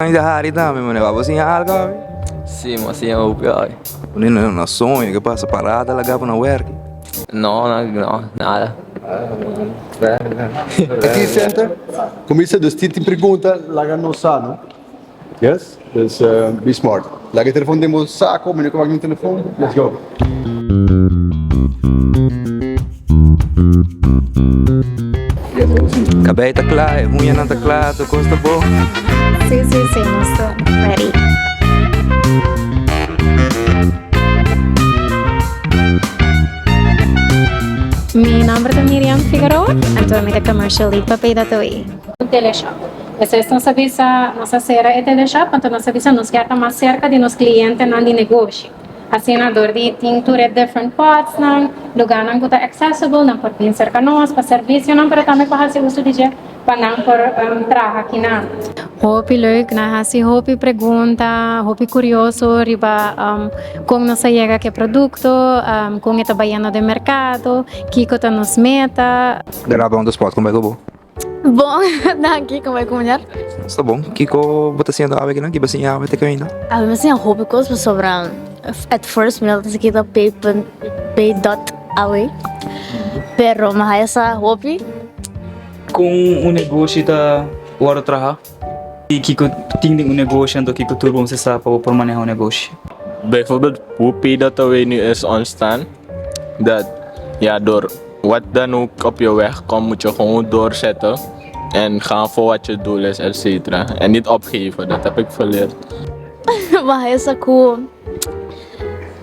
Mi ta hari tambe mane bo siña algo awe? Si, mi a siña hopi awe. Bo no na soño ke pasa parada laga bo na werki? No, no, no, nada. IT Center, Cuminsa dus tin tin pregunta laga nos sa no. Yes, dus be smart. Laga e telefon den bo saco, mi no ke wak mi telefon, let's go. Kabei ta kla, e huñanan ta kla, tur kos ta bon. Sí, sí, sí, nos ta ready. Mi nomber ta Miriam Figueroa, anto mi ta commercial lead pa PWE. Un teleshop. Despues nos a bisa, nos a sera e teleshop, anto nos a bisa nos kier ta mas serka di nos klientenan di negoshi. Asina dor di tin tur e different potsnan, lugarnan ku ta accessible, nan por bin serka nos pa servisionan pero tambe pa hasi uso di dje pa nan por traha kinan. Hopi leuk, nan hasi hopi pregunta, hopi kurioso riba kon nos a yega ku e produkto, kon e ta bayendo den merkado, kiko ta nos meta. Graba on the spot, kon bai ku bo? Bon, danki, kon bai ku meneer? Sta bon. Kiko bo ta siñando awe kinan? Ki bo siña awe te kaminda? Awe mi a siña hopi kos pasobra at first mi no ta kita pay punt pay dot awe pero mi haya sa hopi. Kon un negoshi ta wòrdu traha i kiko tin den un negoshi anto kiko tur bo mester sa pa bo por maneha un negoshi? Bijvoorbeeld hoe PW nu is ontstaan, dat ja door wat dan ook op je weg komt moet je gewoon doorzetten en gaan voor wat je doel is et cetera en niet opgeven, dat heb ik geleerd. Mi a haya sa ku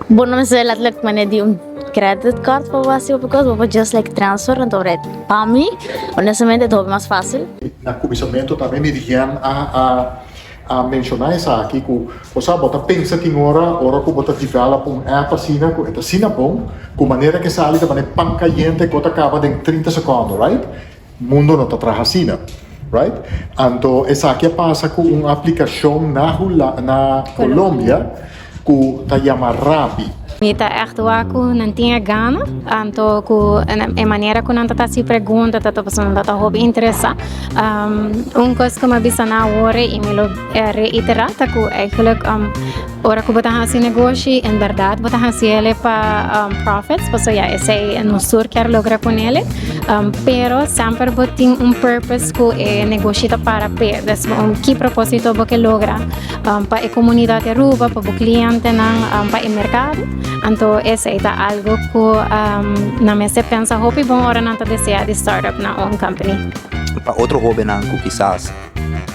bo no mester letterlijk mane di un credit card pa bo hasi hopi kos, bo por just like transfer anto red. Pa mi honestamente e ta hopi mas facil. Na kuminsamentu tambe Miriam a a a menshoná esaki ku bo sa bo ta pensa tin ora ora ku bo ta develop un app asina ku e ta asina bon ku manera ke sali ta manera pan kayente ku ta kaba den trinta sekondo right mundo no ta traha asina right anto esaki a pasa ku un aplikashon na Hula na Colombia ku ta yama Rappi. Mi ta ègt wak ku nan tin e gana, anto ku e manera ku nan ta hasi pregunta ta pasobra nan ta hopi interesá. Un kos ku mi a bisa nan awor i mi lo reiterá ta ku eigentlik ora ku bo ta hasi negoshi en bèrdat bo ta hasi el pa profits pasobra ya esei nos tur kier logra ku nele, pero semper bo tin un purpose ku e negoshi ta para p'e, dus ki proposito bo ke logra. Pa e comunidad di Aruba, pa bo clientenan, pa e mercado. Anto esey ta algo cu nan mester pensa hopi bon ora nan ta desea di start up nan own company. Pa otro hobennan cu kisas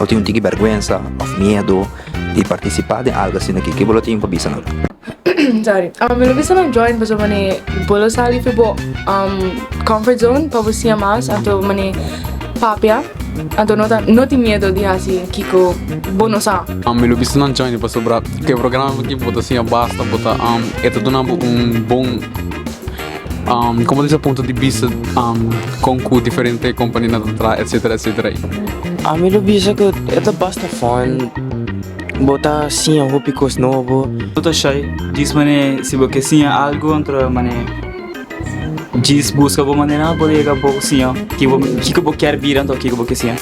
lo tin un tiki berguensa of miedo di participa den algo asina aki, ke bo lo tin pa bisa nan? Sorry. Mi lo bisa nan join pasobra mane bo lo sali fi bo comfort zone pa bo siña mas anto mane papia. Anto no ta no tin miedo di hasi kiko bo no sa. Mi lo bisa nan join pasobra ku e programa aki bo ta siña basta bo ta e ta duna bo un bon komo ta bisa punto di bista kon ku diferente kompanianan ta traha etsetera etsetera. Ami lo bisa ku e ta basta fun bo ta siña hopi kos nobo. Bo ta shy djis manera si bo ke siña algu anto manera. Djis buska bo manera bo yega bo siña kiko bo kier bira anto kiko bo ke siña.